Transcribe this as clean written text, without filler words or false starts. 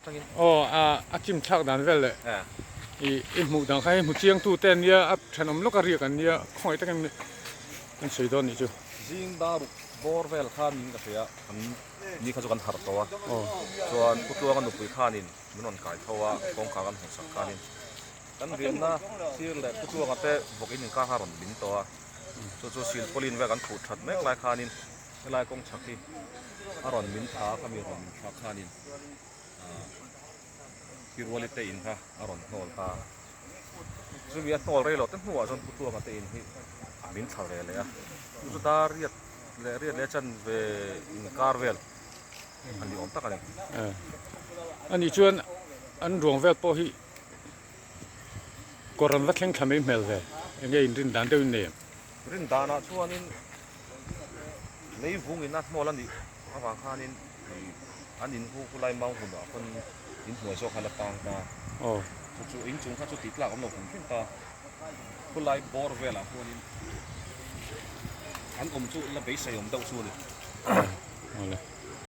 Atangin. Aw a a chim thlak dan vel leh i i hmuh dan kha hei hmu chiang tu te an nia a thenawm lawk a riak an nia khawngaih takin an sawi dawn nih chu. Zing daruk bawr vel kha min ka hria kan ni kha chu kan harh tawh a chuan Pu Tluanga nupui khanin min rawn kai tho a kawngkhar kan hawn sak khanin kan riahna sir leh Pu Tluanga te vawk in inkar kha a rawn min tawh a chu chu silpauline vel kan khuh that mek lai khanin helai kawng chhak hi a rawn min thla a khami rawn min thlak khanin Pi Ruali te in kha a rawn hnawl ta a, chumi a hnawl rei loh te hnuah chuan Pu Tuanga te in hi min thla ve leh a, chu chu dar riat leh riat leh chan ve inkar vel a ni awm tak a ni. Ani chuan an ruang vel pawh hi kawr an va thleng thla mai hmel ve, enge inrin dan deuhin nei em? Rin danah chuanin lei vungin a hnawl a nih avang khanin an in hu khulai mau hmunah khawn in hnuai zawk kha la tang ta. Chu chu in chung kha chu tih tlak awm lo hrim hrim ta. Khulai bawr velah khuanin an awm chu la beisei awm deuh chu a ni.